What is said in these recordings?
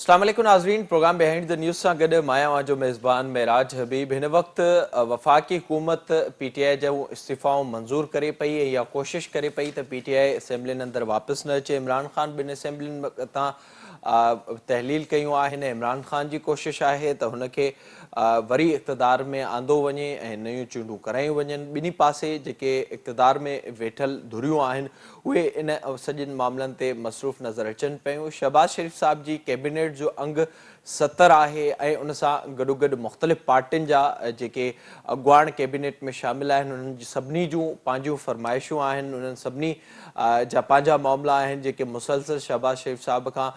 اسلام عليڪم ناظرين پروگرام بيهائنڊ the news سان گڏ مان اوهان جو ميزبان معراج حبيب هن وقت وفاقي حڪومت پي ٽي آء جون استعيفائون منظور ڪري پئي ۽ اها ڪوشش ڪري پئي ته پي ٽي آء اسيمبلين اندر واپس نه اچي عمران خان ٻن اسيمبلين تان تحليل ڪيون آهن عمران خان جي ڪوشش آهي ته هن کي وري اقتدار ۾ آندو وڃي ۽ نيون چونڊون ڪرايون وڃن ٻنهي پاسي جيڪي اقتدار ۾ ويٺل ڌريون آهن اهي ان سڄن معاملن تي مصروف نظر اچن پيون شهباز شريف صاحب جي ڪيبينيٽ جو انگ 70 آهي ۽ ان سان گڏوگڏ مختلف پارٽين جا جيڪي اڳواڻ ڪيبينيٽ ۾ شامل آهن انهن جي سڀني جون پنهنجون فرمائشون آهن انهن سڀني جا پنهنجا معاملا آهن جيڪي مسلسل شهباز شريف صاحب کان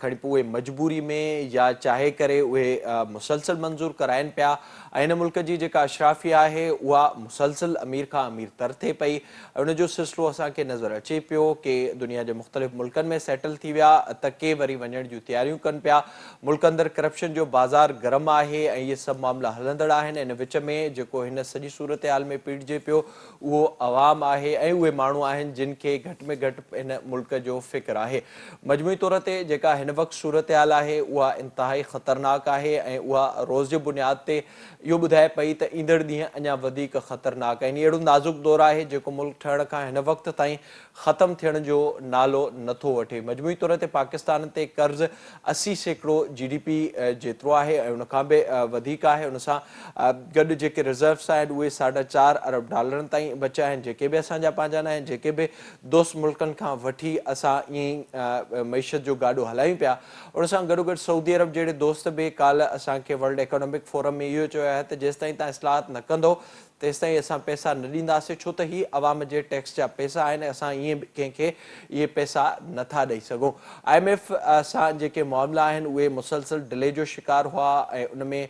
کڻي پوء اهي مجبوري ۾ يا چاهي ڪري اهي مسلسل منظور ڪرائن پيا ۽ هن ملڪ جي جيڪا اشرافيه آهي اها مسلسل امير کان امير تر ٿئي پئي ان جو سلسلو اسان کي نظر اچي پيو، ڪي دنيا جي مختلف ملڪن ۾ سيٽل ٿي ويا ته ڪي وري وڃڻ جون تياريون ڪن پيا. ملڪ اندر ڪرپشن جو بازار گرم آهي ۽ اهي سڀ معاملا هلندڙ آهن. ان وچ ۾ جيڪو هن سڄي صورتحال ۾ پيڙجي پيو اهو عوام آهي ۽ اهي ماڻهو آهن جن کي گهٽ ۾ گهٽ هن ملڪ جو فڪر آهي. مجموعي طور تي جيڪا هن وقت صورتحال آهي اها انتهائي خطرناڪ آهي ۽ اها روز جي بنياد تي اهو ٻڌائي پئي ته ايندڙ ڏينهن اڃا وڌيڪ خطرناڪ آهن. هي اهڙو نازڪ دور آهي جيڪو ملڪ ٺهڻ کان هن وقت تائين ختم ٿيڻ جو نالو نه ٿو وٺي. مجموعي طور تي پاڪستان تي قرض 80% جي ڊي پي جيترو آهي ۽ ان کان به وڌيڪ آهي. ان سان گڏ جيڪي رزروس آهن اهي ساڍا چار ارب ڊالرن تائين بچيا آهن جيڪي به اسان جا پنهنجا ناهن جيڪي به دوست ملڪن کان وٺي اسان ائين ئي معيشت جو گاڏو هلايون پيا. ان سان گڏوگڏ سعودي عرب جهڙي دوست به ڪالهه اسان کي ورلڊ ايڪانامڪ فورم ۾ اهو چيو آهي ته جيستائين توهان اصلاحات نه ڪندو تيستائين اسان پئسا نه ڏينداسين ڇو ته هي عوام جي ٽيڪس جا پئسا آهن ۽ اسان ائين به ڪنهن کي اهي پئسا نه ٿا ڏئي سگهون. I M F سان جيڪي معاملا آهن اهي مسلسل ڊلي جو شڪار هئا ۽ ان ۾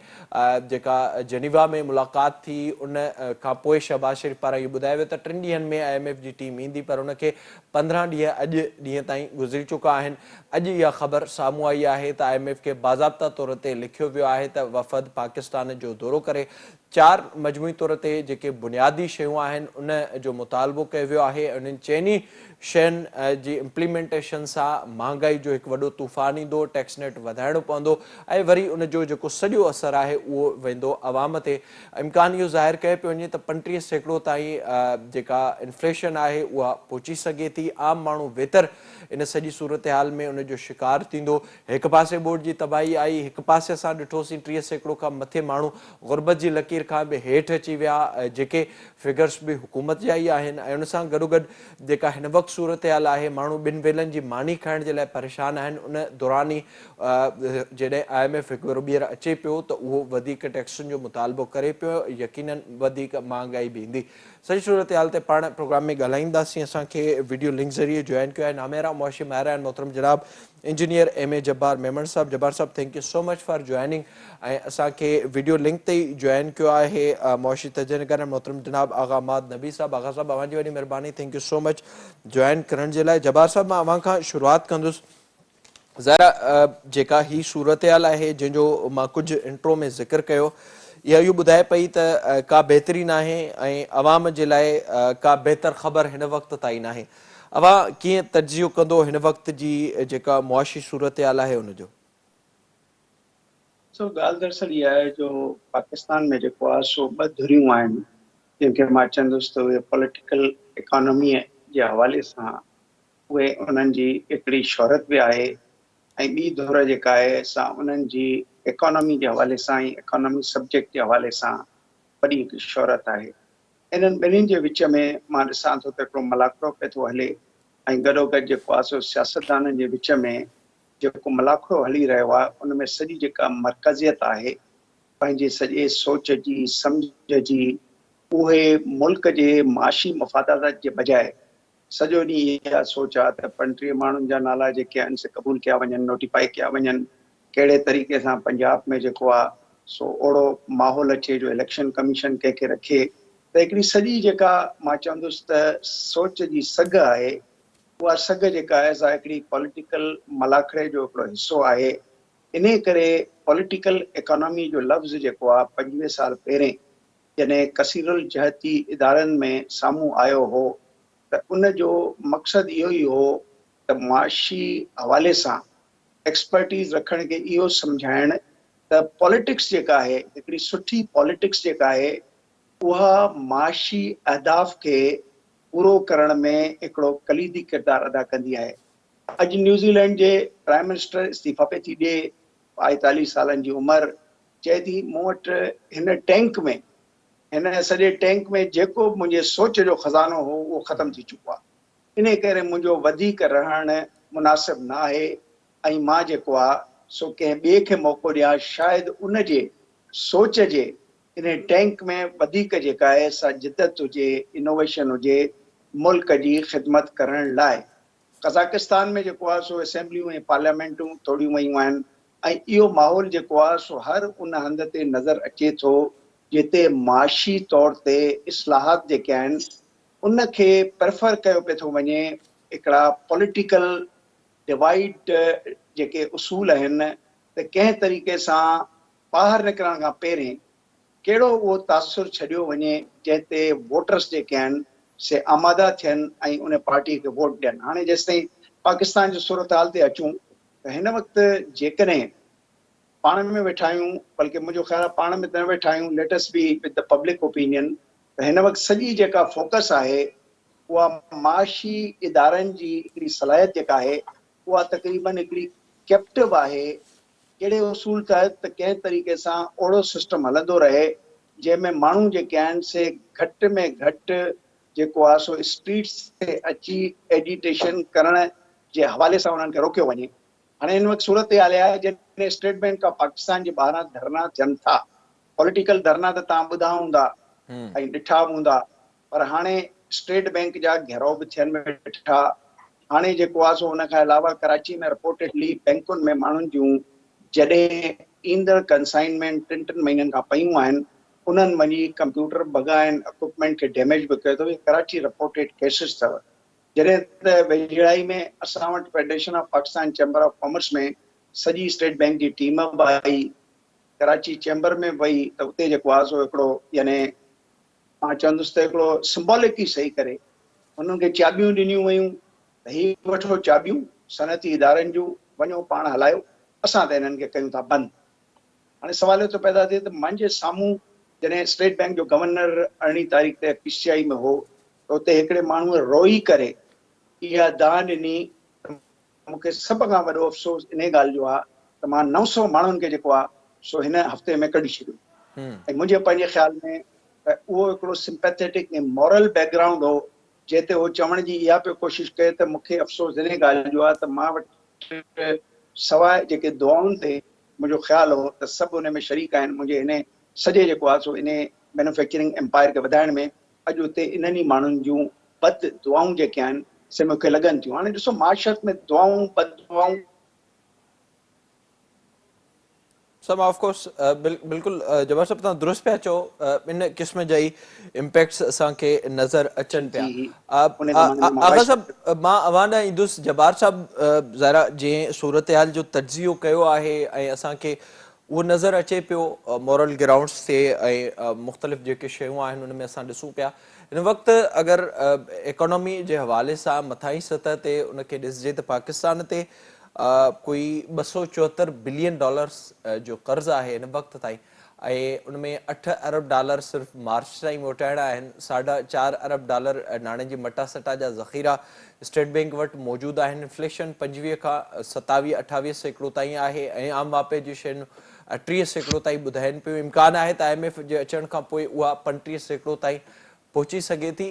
جيڪا جنيوا ۾ ملاقات ٿي ان کان پوء شهباز شريف پاران اهو ٻڌايو ويو ته ٽن ڏينهن ۾ I M F جي ٽيم ايندي پر ان کي 15 ڏينهن اڄ ڏينهن تائين گذري چڪا آهن. اڄ اها خبر سامهون آئي آهي ته I M F کي باضابطا طور تي لکيو ويو آهي ته وفد پاڪستان جو دورو ڪري چار مجموعي طور تي جيڪي بنيادي شيون آهن ان جو مطالبو ڪيو ويو آهي ۽ انهن چئني شين جي امپليمينٽيشن سان مهانگائي جو هڪ وڏو طوفان ايندو، ٽيڪس نيٽ وڌائڻو پوندو ۽ وري ان جو جيڪو سڄو اثر آهي اهو ويندو عوام تي. امڪان اهو ظاهر ڪيو پيو وڃي ته 35% تائين جيڪا انفليشن آهي اها پهچي سگهي ٿي، عام ماڻهو ويتر ان سڄي صورتحال ۾ ان جو شڪار ٿيندو. هڪ پاسي ٻوڏ جي تباهي آئي، هڪ پاسي اسان ڏٺوسين 30% کان مٿي ماڻهو غربت جي لڪير کان به هيٺ اچي ويا، جيڪي فگرس به حڪومت جا ئي آهن ۽ ان سان گڏوگڏ جيڪا هن وقت صورتحال آهي ماڻهو ٻن ويلن جي ماني کائڻ جي لاء پريشان آهن، ان دوران ئي جڏهن I M F هڪ ڀيرو ٻيهر اچي پيو ته اهو وڌيڪ ٽيڪسن جو مطالبو ڪري پيو، يقينن وڌيڪ مهانگائي به ايندي. سڄي صورتحال تي پاڻ پروگرام ۾ ڳالهائينداسين اسان کي وڊيو لنڪ ذريعي جوائن ڪيو آهي ناميارا معاشي ماهر آهن محترم جناب engineer M A Jabbar Memon صاحب جبار صاحب thank you so much for joining ۽ اسان کي وڊيو لنڪ تي ئي جوائن ڪيو آهي معاشي تجزيه نگار محترم جناب آغا ماد نبي صاحب آغا صاحب اوهان جي وڏي مهرباني thank you so much join ڪرڻ جي لاء جبار صاحب مان اوهان کان شروعات ڪندس ظاهر آ جيڪا هي صورتحال آهي جنهن جو مان ڪجهه انٽرو ۾ ذڪر ڪيو اها اهو ٻڌائي پئي ته ڪا بهتري ناهي ۽ عوام جي لاء ڪا بهتر خبر هن وقت تائين ناهي اوهان ڪيئن تجزيو ڪندو هن وقت جي جيڪا معاشي صورتحال آهي ان جو؟ سو ڳالهه دراصل اها آهي جو پاڪستان ۾ جيڪو آهي سو ٻه ڌريون آهن جن کي مان چوندس ته اهي پوليٽيڪل اڪانوميء جي حوالي سان اهي انهن جي هڪڙي شهرت به آهي ۽ ٻي ڌر جيڪا آهي سا انهن جي ايڪانومي جي حوالي سان ۽ ايڪانومي سبجيڪٽ جي حوالي سان وڏي هڪ شهرت آهي. انهن ٻنهين جي وچ ۾ مان ڏسان ٿو ته هڪڙو ملاکڙو پئي ٿو هلي ۽ گڏوگڏ جيڪو آهي سو سياستدانن جي وچ ۾ جيڪو ملاکڙو هلي رهيو آهي ان ۾ سڄي جيڪا مرڪزيت آهي پنهنجي سڄي سوچ جي سمجهه جي اهي ملڪ جي معاشي مفادات جي بجاء سڄو ڏينهن اها سوچ آ ته 35 ماڻهن جا نالا جيڪي آهن سي قبول ڪيا وڃن، نوٽيفائي ڪيا وڃن، ڪهڙي طريقي سان پنجاب ۾ جيڪو آ سو اوڙو ماحول اچي جو اليڪشن ڪميشن ڪنهن کي رکي ته هڪڙي سڄي جيڪا مان چوندس ته سوچ جي سگهه آهي اها سگهه جيڪا آهي سا هڪڙي پوليٽيڪل ملاکڙي جو هڪڙو حصو آهي انهي ڪري پوليٽيڪل ايڪانامي جو لفظ جيڪو آ 25 سال پهرين جڏهن ڪثيرالجهتي ادارن ۾ سامهون آيو هو ته ان جو مقصد اهو ئي هو ته معاشي حوالي سان ايڪسپرٽيز رکڻ کي اهو سمجهائڻ ته پاليٽڪس جيڪا آهي، هڪڙي سٺي پاليٽڪس جيڪا آهي اها معاشي اهداف کي پورو ڪرڻ ۾ هڪڙو ڪليدي ڪردار ادا ڪندي آهي. اڄ نيوزيلينڊ جي پرائم منسٽر استعيفا پئي ٿي ڏئي، 45 سالن جي عمر، چئي ٿي مون وٽ هن ٽينڪ ۾، هن سڄي ٽينڪ ۾ جيڪو به منهنجي سوچ جو خزانو هو اهو ختم ٿي چڪو آهي. انهيء ڪري منهنجو وڌيڪ رهڻ مناسب نه آهي ۽ مان جيڪو آ سو ڪنهن ٻئي کي موقعو ڏيان، شايد ان جي سوچ جي انهي ٽينڪ ۾ وڌيڪ جيڪا آهي سا جدت هجي، انوويشن هجي ملڪ جي خدمت ڪرڻ لاء. قزاقستان ۾ جيڪو آ سو اسيمبليون ۽ پارليامينٽون توڙيون ويون آهن ۽ اهو ماحول جيڪو آ سو هر ان هنڌ تي نظر اچي ٿو جتي معاشي طور تي اصلاحات جيڪي آهن ان کي پريفر ڪيو پئي ٿو وڃي هڪڙا پوليٽيڪل ڊوائيڊ جيڪي اصول آهن ته ڪنهن طريقي سان ٻاهر نڪرڻ کان پهرين ڪهڙو اهو تاثر ڇڏيو وڃي جنهن تي ووٽرس جيڪي آهن سي آماده ٿين ۽ ان پارٽي کي ووٽ ڏين. هاڻي جيستائين پاڪستان جي صورتحال تي اچون ته هن وقت جيڪڏهن پاڻ ۾ ويٺا آهيون بلڪه منهنجو خيال آهي پاڻ ۾ ته نه ويٺا آهيون let us be with the public opinion ته هن وقت سڄي جيڪا فوڪس آهي اها معاشي ادارن جي هڪڙي صلاحيت جيڪا آهي اها تقريبن هڪڙي ڪيپٽو آهي ڪهڙي اصول تحت ته ڪنهن طريقي سان اهڙو سسٽم هلندو رهي جنهن ۾ ماڻهو جيڪي آهن سي گهٽ ۾ گهٽ جيڪو آهي سو اسٽريٽس تي اچي ايجيٽيشن ڪرڻ جي حوالي سان انهن کي روڪيو وڃي. هاڻي هن وقت صورتحال اها آهي جڏهن اسٽيٽ بئنڪ آف پاڪستان جي ٻاهران ڌرڻا ٿين ٿا، پوليٽيڪل ڌرڻا ته توهان ٻڌا هوندا ۽ ڏٺا به هوندا پر هاڻي اسٽيٽ بئنڪ جا گهيراء به ٿين ويٺا، هاڻي جيڪو آهي سو ان کان علاوه ڪراچي ۾ رپورٽيڊلي بئنڪن ۾ ماڻهن جون جڏهن ايندڙ ڪنسائنمينٽ ٽن ٽن مهينن کان پيون آهن انهن وڃي ڪمپيوٽر ڀڳا آهن، اڪوپمينٽ کي ڊيميج به ڪيو اٿو، اهي ڪراچي رپورٽيڊ ڪيسز اٿو. جڏهن ته ويجهڙائي ۾ اسان وٽ federation of Pakistan chamber of commerce ۾ سڄي اسٽيٽ بئنڪ جي ٽيم به آئي، ڪراچي چيمبر ۾ به وئي ته اتي جيڪو آهي سو هڪڙو يعني مان چوندس ته هڪڙو سمبولڪ ئي صحيح ڪري انهن کي چاٻيون ڏنيون ويون ته هي وٺو چاٻيون صنعتي ادارن جون وڃو پاڻ هلايو اسان ته انهن کي ڪيون ٿا بند. هاڻي سوال اهو ٿو پيدا ٿئي ته منهنجي سامهون جڏهن اسٽيٽ بئنڪ جو گورنر ارڙهين تاريخ تي پي سي آئي ۾ هو ته اتي هڪڙي ماڻهوء روئي ڪري اها دانهن ڏني ته مون کي سڀ کان وڏو افسوس انهي ڳالهه جو آهي ته مان 900 ماڻهن کي جيڪو آهي سو هن هفتي ۾ ڪڍي ڇڏيو ۽ منهنجي پنهنجي خيال ۾ ته اهو هڪڙو سمپيٿيٽڪ ۽ مورل بيڪ گرائونڊ هو جنهن تي هو چوڻ جي اها پيو ڪوشش ڪئي ته مون کي افسوس انهي ڳالهه جو آهي ته مان وٽ سواء جيڪي دعائن تي منهنجو خيال هو ته سڀ ان ۾ شريڪ آهن، منهنجي انهي سڄي جيڪو آهي سو انهي مينوفيڪچرنگ ايمپائر کي وڌائڻ ۾ اڄ اتي انهن ئي ماڻهن جون بد دعائون جيڪي آهن سي مون کي لڳن ٿيون. هاڻي ڏسو معاشرت ۾ دعائون بد دعائون. سر آف ڪورس بلڪل جبار صاحب توهان درست پيا چئو ان قسم جا ئي امپيڪٽس اسان کي نظر اچن پيا. آغا صاحب مان اوهان ڏانهن ايندس جبار صاحب ظاهر آهي جنهن صورتحال جو تجزيو ڪيو آهي ۽ اسان کي اهو نظر اچي پيو مورل گرائونڊس تي ۽ مختلف جيڪي شيون آهن ان ۾ اسان ڏسون پيا هن وقت اگر ايڪانومي جي حوالي سان مٿاهين سطح تي ان کي ڏسجي ته پاڪستان تي ڪوئي 274 بلين ڊالرس جو قرض آهي هن وقت تائين ۽ ان ۾ 8 ارب ڊالر صرف مارچ تائين موٽائڻا آهن، ساڍا چار ارب ڊالر ناڻي جي مٽاسٽا جا ذخيرا اسٽيٽ بئنڪ وٽ موجود آهن، انفليشن 25 کان 27 28% تائين آهي ۽ عام واهپي جي شين 30% تائين ٻڌائين پيون، امڪان آهي ته I M F جي اچڻ کانپوء اها 35% تائين پهچي سگهي ٿي.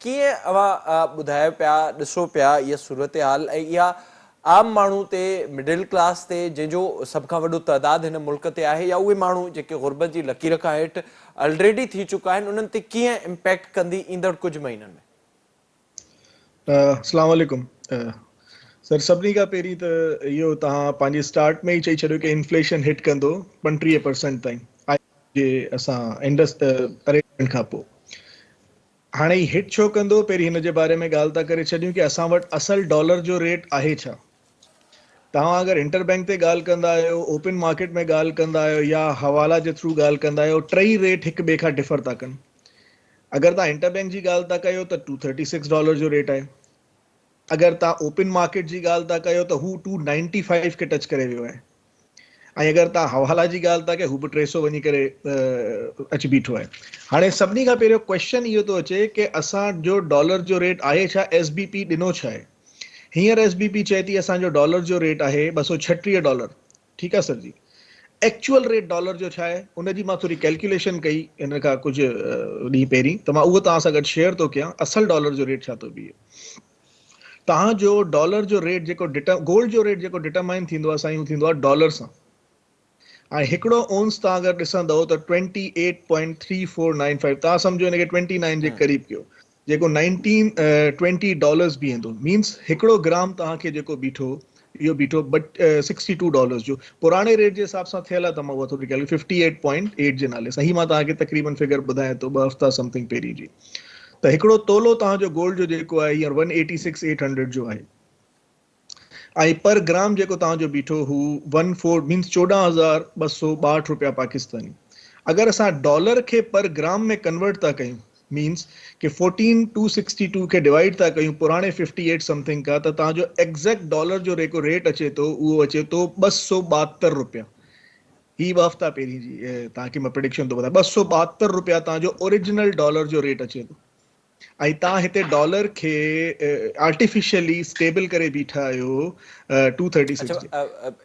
ڪيئن اوهان ٻڌايو پيا ڏسو پيا اها صورتحال ۽ اها عام ماڻهو تي مڊل ڪلاس تي جنهن جو سڀ کان وڏو تعداد هن ملڪ تي آهي يا اهي ماڻهو جيڪي غربت جي لڪير کان هيٺ الريڊي ٿي چڪا آهن انهن تي ڪيئن امپيڪٽ ڪندي ايندڙ ڪجهه مهينن ۾؟ اسلام عليڪم سر سڀني کان پهرين ته اهو توهان پنهنجي اسٽارٽ ۾ ئي چئي ڇڏيو ڪي انفليشن هٽ ڪندو 35% تائين جي اسان انڊس ارينجمينٽ کان پوء هاڻي هي هٽ ڇو ڪندو؟ پهرين هن جي باري ۾ ڳالهه ٿا ڪري ڇڏيون ڪي اسان وٽ اصل ڊالر جو ريٽ آهي ڇا؟ توهان اگر انٽر بينڪ تي ڳالهه ڪندا آهيو، اوپن مارڪيٽ ۾ ڳالهه ڪندا آهيو يا حوالا جي ٿرو ڳالهه ڪندا آهيو، ٽئي ريٽ هڪ ٻئي کان ڊفر ٿا ڪن. اگر توهان انٽر بينڪ جي ڳالهه ٿا ڪيو ته 236 ڊالر جو ريٽ آهي. اگر توهان اوپن مارڪيٽ جي ڳالهه ٿا ڪيو ته هو ٽو نائنٽي فائيو کي ٽچ ڪري ويو آهي ۽ اگر توهان حوالا جي ڳالهه ٿا ڪيو هو به 300 وڃي ڪري اچي بيٺو آهي. هاڻي سڀني کان پهريون ڪويشچن اهو ٿو اچي ڪي اسان جو ڊالر جو ريٽ آهي ڇا؟ ايس بي پي ڏنو ڇا آهي؟ هينئر ايس بي پي چئي ٿي اسان جو ڊالر جو ريٽ آهي 236 ڊالر. ٺيڪ آهي سر جي. ايڪچوئل ريٽ ڊالر جو ڇا آهي ان جي مان ٿوري ڪيلڪيوليشن ڪئي ان کان ڪجهه ڏينهن پهرين ته مان اهو توهان سان گڏ شيئر ٿو ڪيان اصل ڊالر جو ريٽ ڇا ٿو بيهي. توهان جو ڊالر جو ريٽ جيڪو گولڊ جو ريٽ جيڪو ڊٽرمائن ٿيندو آهي سائين اهو ٿيندو آهي ڊالر سان ۽ هڪڙو اونس توهان اگر ڏسندؤ ته twenty eight point three four nine five توهان سمجهو ان کي ٽوئنٽي نائن جي قريب ڪيو جيڪو نائنٽين ٽوئنٽي ڊالرز بيهندو مينس هڪڙو گرام توهان کي جيڪو بيٺو اهو بيٺو بٽ سڪسٽي ٽو ڊالرز جو پراڻي ريٽ جي حساب سان ٿيل آهي ته مان اها ٿوري ڪيلڪ ففٽي ايٽ پوائنٽ ايٽ جي نالي سان هي مان توهان کي تقريبن فگر ٻڌايان ٿو 2 هفتا سمٿنگ پهرين جي ته هڪڙو تولو توهان جو گولڊ جو جيڪو آهي هينئر one eighty six eight hundred جو آهي ۽ پر گرام جيڪو توهان جو بيٺو هو ون فور مينس 14,262 روپيا پاڪستاني. اگر اسان ڊالر کي پر گرام ۾ ڪنورٽ ٿا ڪيون مينس ڪي فورٽين ٽو سڪسٽي ٽو کي ڊوائيڊ ٿا ڪيون پراڻي ففٽي ايٽ سمٿنگ کا ته توهان جو ايگزيڪٽ ڊالر جو جيڪو ريٽ اچي ٿو اهو اچي ٿو 272 روپيا. هي 2 هفتا پهرين جي توهان کي مان پريڊڪشن ٿو ٻڌايان 272 روپيا توهان جو اوريجنل ڊالر جو ريٽ اچي ٿو ۽ توهان هتي ڊالر کي آرٽيفيشلي اسٽيبل ڪري بيٺا آهيو 236 جي.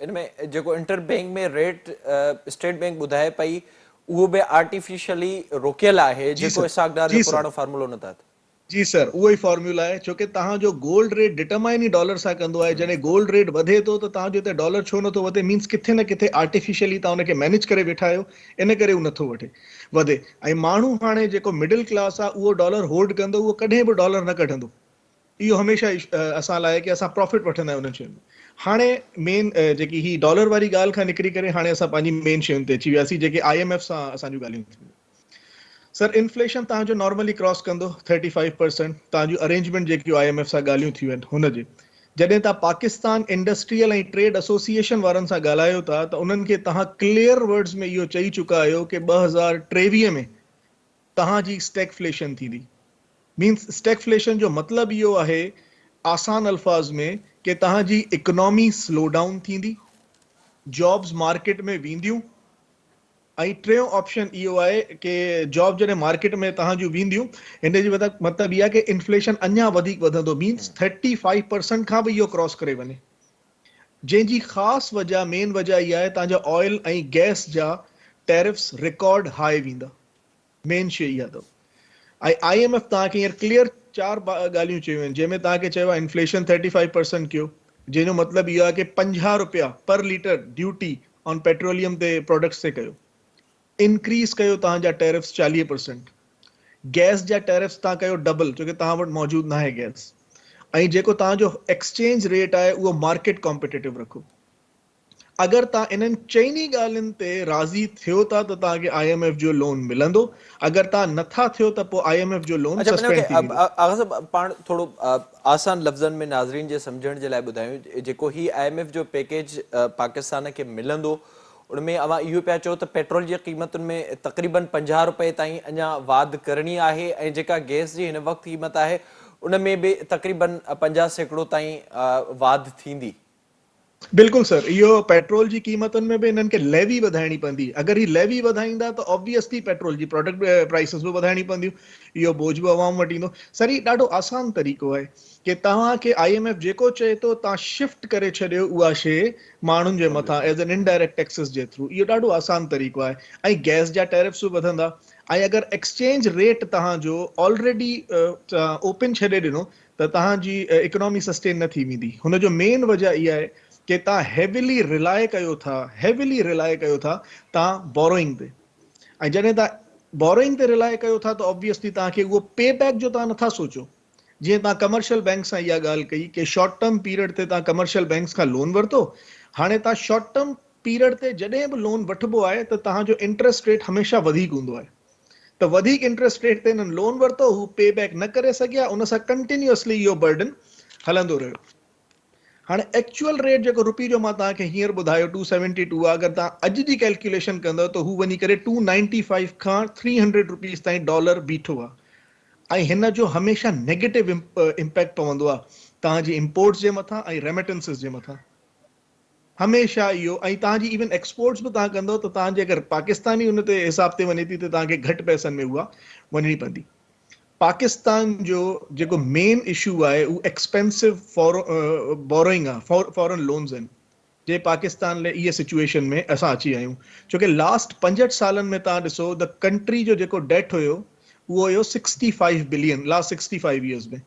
ان ۾ جيڪو inter bank ۾ rate state bank ٻڌائي پئي اهو به آرٽيفيشلي روڪيل آهي جيڪو اسحاق ڊار جو پراڻو فارمولو نه تحت. جي سر اهو ئي فارمولا آهي ڇو ڪي توهان جو گولڊ ريٽ ڊٽرمائن ئي ڊالر سان ڪندو آهي جڏهن گولڊ ريٽ وڌي ٿو ته توهان جو هتي ڊالر ڇو نٿو وڌي مينس ڪٿي نه ڪٿي آرٽيفيشلي توهان ان کي مينيج ڪري ويٺا آهيو ان ڪري هو نٿو وٺي وڌي ۽ ماڻهو هاڻي جيڪو مڊل ڪلاس آهي اهو ڊالر هولڊ ڪندو اهو ڪڏهن به ڊالر نه ڪڍندو اهو هميشه اسان لاء ڪي اسان پرافٽ وٺندا آهيون انهن شين ۾ هاڻي مين جيڪي هي ڊالر واري ڳالهه کان نڪري ڪري هاڻي اسان پنهنجي مين شين تي اچي وياسين جيڪي I M F سان اسان جون ڳالهيون ٿيون. سر انفليشن توهان جو نارملي ڪراس ڪندو ٿرٽي فائيو پرسنٽ توهان جون ارينجمينٽ جيڪيون I M F سان ڳالهيون ٿيون آهن هن جي جڏهن توهان پاڪستان انڊسٽريل ۽ ٽريڊ ايسوسيئيشن وارن سان ڳالهايو ٿا ته انهن کي توهان ڪليئر ورڊز ۾ اهو چئي چڪا آهيو ڪي 2023 ۾ توهان جي اسٽيگفليشن ٿيندي مينس اسٽيگفليشن جو مطلب اهو آهي آسان الفاظ ۾ ڪي توهان جي اڪنامي سلو ڊائون ٿيندي جابس مارڪيٽ ۾ وينديون ۽ ٽيون آپشن اهو آهي ڪي جاب جڏهن مارڪيٽ ۾ توهان جون وينديون ان جي مطلب اها ڪي انفليشن اڃا وڌيڪ وڌندو مينس 35 پرسنٽ کان به اهو ڪراس ڪري وڃي جنهن جي خاص وجه مين وجه اها آهي توهان جا آئل ۽ گئس جا ٽيرفس رڪارڊ هاء ويندا مين شي اها اٿو ۽ I M F توهان کي هينئر ڪليئر چار ڳالهيون چيون آهن جنهن ۾ توهان کي چيو آهي انفليشن 35 پرسنٽ ڪيو جنهن جو مطلب اهو آهي ڪي 50 روپيا پر ليٽر ڊيوٽي آن پيٽروليم تي پروڊڪٽس تي ڪيو انڪريز ڪيو توهان جا ٽيرفس 40 پرسنٽ گئس جا ٽيرفس توهان ڪيو ڊبل ڇو ڪي توهان وٽ موجود ناهي گئس ۽ جيڪو توهان جو ايڪسچينج ريٽ آهي اهو مارڪيٽ ڪامپيٽيٽو رکو اگر توهان انهن چئني ڳالهين تي راضي ٿيو ٿا ته توهان کي I M F جو لون ملندو، اگر توهان نٿا ٿيو ته پوء I M F جو لون اڇا سسپينڊ ٿي ويندو. آغا صاحب پاڻ ٿورو آسان لفظن ۾ ناظرين جي سمجهڻ جي لاء ٻڌايون جيڪو هي I M F جو پيڪيج پاڪستان کي ملندو ان ۾ اوهان اهو پيا چئو ته پيٽرول جي قيمتن ۾ تقريبن 50 روپئي تائين اڃا واڌ ڪرڻي آهي ۽ جيڪا گئس جي هن وقت قيمت آهي ان ۾ به تقريبن 50% تائين واڌ ٿيندي. بلڪل سر اهو پيٽرول جي قيمتن ۾ به انهن کي ليوي وڌائڻي پوندي اگر هي ليوي وڌائيندا ته آبويسلي پيٽرول جي پروڊڪٽ پرائسز به وڌائڻي پونديون اهو بوجھ به عوام وٽ ايندو سر هي ڏاڍو آسان طريقو آهي ڪي توهان کي I M F جيڪو چئي ٿو توهان شفٽ ڪري ڇڏيو اها شي ماڻهن جي مٿان ايز اين انڊائريڪٽ ٽيڪسز جي ٿرو اهو ڏاڍو آسان طريقو آهي ۽ گئس جا ٽيرفس به وڌندا ۽ اگر ايڪسچينج ريٽ توهان جو آلريڊي اوپن ڇڏي ڏنو ته توهان جي اڪنامي سسٽين نه ٿي ويندي هن جو مين وجه اها آهي ڪي توهان هيولي رلائي ڪيو ٿا هيولي رلائي ڪيو ٿا توهان بوروئنگ تي ۽ جڏهن توهان بوروئنگ تي رلائي ڪيو ٿا ته آبويسلي توهان کي اهو پي بيڪ جو توهان نٿا سوچو جيئن توهان ڪمرشل بينڪ سان اها ڳالهه ڪئي ڪي شارٽ ٽرم پيريڊ تي توهان ڪمرشل بينڪس کان لون ورتو هاڻي توهان شارٽ ٽرم پيريڊ تي جڏهن به لون وٺبو آهي ته توهان جو انٽرسٽ ريٽ هميشه وڌيڪ هوندو آهي ته وڌيڪ انٽريسٽ ريٽ تي هنن لون ورتو، هو پي بيڪ نه ڪري سگهيا، ان سان ڪنٽينيوسلي اهو برڊن هلندو رهيو. هاڻي ايڪچوئل ريٽ جيڪو روپي جو مان توهان کي هينئر ٻڌايو ٽو سيونٽي ٽو آهي، اگر توهان اڄ جي ڪيلڪيوليشن ڪندؤ ته هو وڃي ڪري ٽو نائنٽي فائيو کان ٿري هنڊريڊ روپيز تائين ڊالر بيٺو آهي ۽ هن جو هميشه نيگيٽو امپيڪٽ پوندو آهي. توهان جي امپورٽس جي مٿان ۽ ريميٽنسز جي مٿان. هميشه اهو ۽ توهان جي ايون ايڪسپورٽس به توهان ڪندو ته توهان جي اگر پاڪستاني ان تي حساب تي وڃي ٿي ته توهان کي گهٽ پئسن ۾ اها وڃڻي پوندي. پاڪستان جو جيڪو مين اشو آهي اهو ايڪسپينسو بوروئنگ آهي، فارن لونز آهن جي پاڪستان لاء اها سچوئيشن ۾ اسان اچي ويا آهيون ڇو ڪي لاسٽ 65 سالن ۾ توهان ڏسو ته ڪنٽري جو جيڪو ڊيٽ هيو اهو هيو 65 بلين لاسٽ 65 ايئرز ۾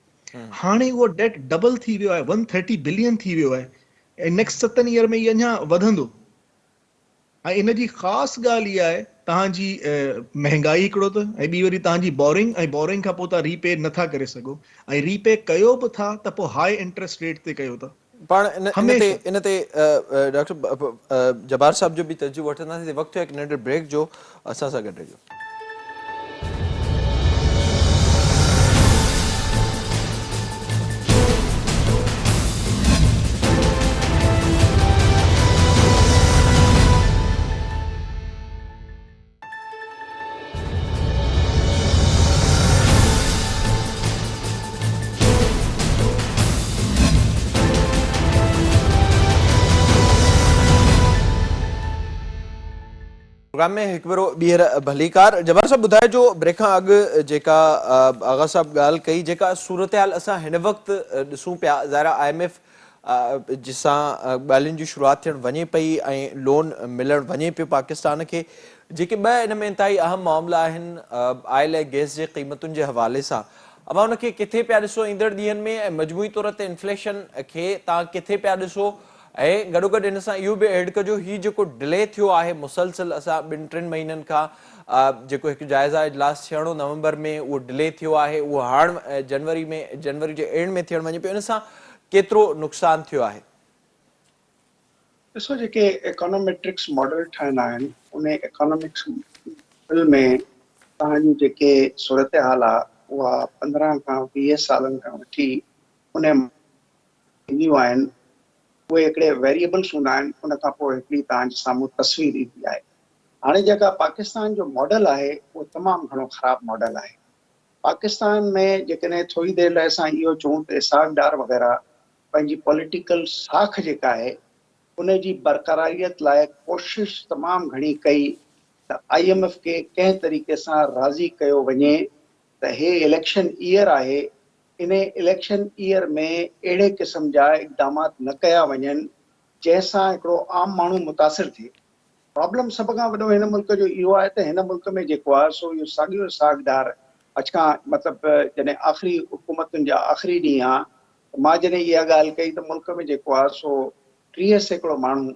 هاڻي اهو ڊيٽ ڊبل ٿي ويو آهي 130 بلين ٿي ويو آهي ۽ نيڪسٽ ستن ايئر ۾ هي اڃا وڌندو ۽ ان جي خاص ڳالهه اها آهي توهان جي مهنگائي هڪڙو ته ۽ ٻي وري توهان جي بورنگ ۽ بورنگ کان پوء توهان ري پي نٿا ڪري سگهو ۽ ري پي ڪيو به ٿا ته پوء هاء انٽريسٽ ريٽ تي ڪيو ٿا. پاڻ ان تي ان تي ڊاڪٽر جبار صاحب جو به تجزيو وٺنداسين وقت ٿيو هڪ ننڍڙي بريڪ جو اسان سان گڏ رهجو. پروگرام ۾ هڪ ڀيرو ٻيهر ڀليڪار. جبار صاحب ٻڌائجو بريڪ کان اڳ جيڪا آغا صاحب ڳالهه ڪئي جيڪا صورتحال اسان هن وقت ڏسون پيا ظاهر آهي I M F جي سان ڳالهين جي شروعات ٿيڻ وڃي پئي ۽ لون ملڻ وڃي پيو پاڪستان کي جيڪي ٻه ان ۾ انتهائي اهم معاملا آهن آئل ۽ گئس جي قيمتن جي حوالي سان اوهان ان کي ڪٿي پيا ڏسو ايندڙ ڏينهن ۾ ۽ مجموعي طور تي انفليشن کي توهان ڪٿي پيا ڏسو ۽ گڏوگڏ ان سان اهو به ايڊ ڪجو هي جيڪو ڊلي ٿيو آهي مسلسل اسان ٻن ٽن مهينن کان جيڪو هڪ جائزه اجلاس ٿيڻو نومبر ۾ اهو ڊلي ٿيو آهي اهو هاڻ جنوري ۾ جنوري جي اينڊ ۾ ٿيڻ وڃي پيو ان سان ڪيترو نقصان ٿيو آهي؟ ڏسو جيڪي ايڪانوميٽرڪس ماڊل ٺهندا آهن ان ايڪانومڪس ماڊل ۾ توهان جي جيڪي صورتحال آهي اها 15 کان 20 سالن کان وٺي ان اينديون آهن اهي هڪڙي ويريبلس هوندا آهن ان کان پوء هڪڙي توهان جي سامهون تصوير ايندي آهي. هاڻي جيڪا پاڪستان جو ماڊل آهي اهو تمام گهڻو خراب ماڊل آهي. پاڪستان ۾ جيڪڏهن ٿوري دير لاء اسان اهو چئون ته اسحاق ڊار وغيره پنهنجي پوليٽيڪل ساک جيڪا آهي ان جي برقراريت لاء ڪوشش تمام گهڻي ڪئي ته I M F کي ڪنهن طريقي سان راضي ڪيو وڃي ته هي اليڪشن ايئر آهي انهي اليڪشن ايئر ۾ اهڙي قسم جا اقدامات نه ڪيا وڃن جنهن سان هڪڙو عام ماڻهو متاثر ٿئي. پرابلم سڀ کان وڏو هن ملڪ جو اهو آهي ته هن ملڪ ۾ جيڪو آهي سو اهو ساڳيو اسحاق ڊار اڄ کان مطلب جڏهن آخري حڪومتن جا آخري ڏينهن ها ته مان جڏهن اها ڳالهه ڪئي ته ملڪ ۾ جيڪو آهي سو 30% ماڻهو